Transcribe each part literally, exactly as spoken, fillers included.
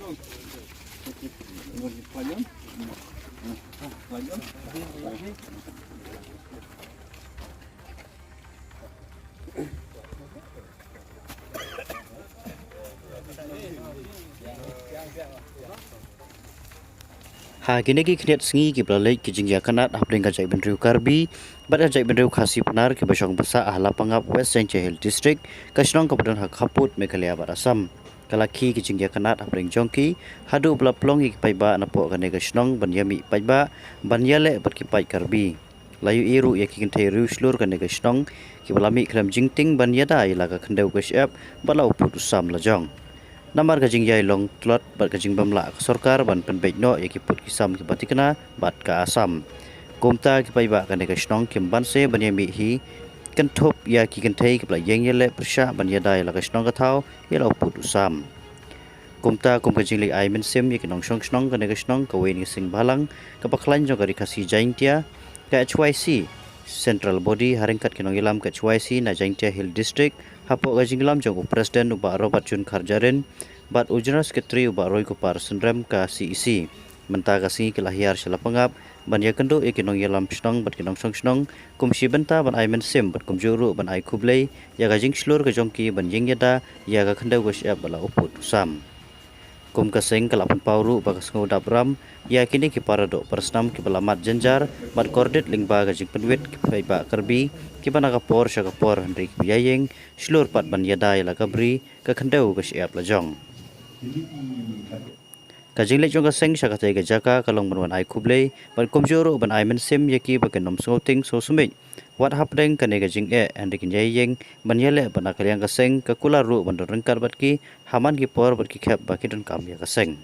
Ha kine ki khyndiat sngi kiba la leit, ki jingïakynad hapdeng ka jaitbynriew Karbi bad ka jaitbynriew Khasi Pnar kiba shong basa ha Lapangap, West Jaintia Hills District, ka shnong kaba don ha khappud Meghalaya bad Assam, ka la khie ki jingïakynad hapdeng jong ki, haduh ba la pynlong ïa ki paidbah napoh kane ka shnong ban ïamih paidbah, ban ïaleh bad ki paid Karbi. La ïohi ruh ïa ki kynthei riewshlur kane ka shnong kiba la mih khlem jingtieng ban ïada ïa la ka khyndew ka shyiap bad la u pud u sam la jong. Namar ka jingïailong tlot bad ka jingbymlah ka sorkar ban pynbeit noh ïa ki pud ki sam kiba thikna bad ka Assam. Kumta ki paidbah kane ka shnong kim banse ban ïamih hi kynthup ïa ki kynthei kiba la ïeng ïaleh pyrshah ban ïada ïa la ka shnong ka thaw ïa la u pud u sam. Kumta kum ka jingleit ai mynsiem ïa ki nongshong shnong kane ka shnong, ka Wayne Sing Bhalang, ka bakhlaiñ jong ka Ri Khasi Jaintia, ka H Y C Central Body ha ryngkat ki nongïalam ka H Y C na Jaintia Hill District, hapoh ka jingïalam jong u President u Bah Robert June Kharjahrin bad u General Secretary u Bah Roy Kupar Synrem ka C E C. Mynta ka sngi ki la hiar sha Lapangap ban ïakynduh ïa ki nongïalam shnong bad ki nongshong shnong, kum shi bynta ban ai mynsiem bad kumjuh ruh ban ai khublei ïa ka jingshlur ka jong ki ban ïeng ïada ïa ka khyndew ka shyiap bad la u pud u sam. Kum ka seng ka la pynpaw ruh ba ka sngewdap ram ïa kine ki paradoh parasnam kiba la mad jynjar bad kordit lyngba ka jingpynwit ki paidbah Karbi kiba na ka por sha ka por, hynrei kiba ïaïeng shlur pat ban ïada ïa la ka bri, ka khyndew ka shyiap la jong. Ka jingleit jong ka seng sha katei ka jaka ka long ban wan ai khublei bad kumjuh ruh ban ai mynsiem ïa ki ba kin ym sngewtieng sngewsumit wat hapdeng kane ka jingeh, hynrei kin ïaïeng ban ïaleh bad na ka liang ka seng ka kular ruh ban don ryngkat bad ki ha man ki por bad ki khep ba ki donkam ïa ka seng.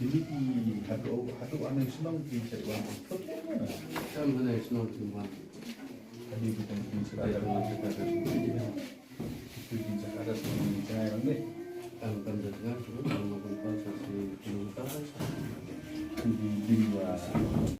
Kine ki haduh, haduh ano shnong ki sa wan. Kam ano shnong ki wan. Kine ki kan ki sa wan. Ki sa wan. Ki sa wan. Kan kan da tengah tu kan kan kan sa si kilometer. Kine ki wan.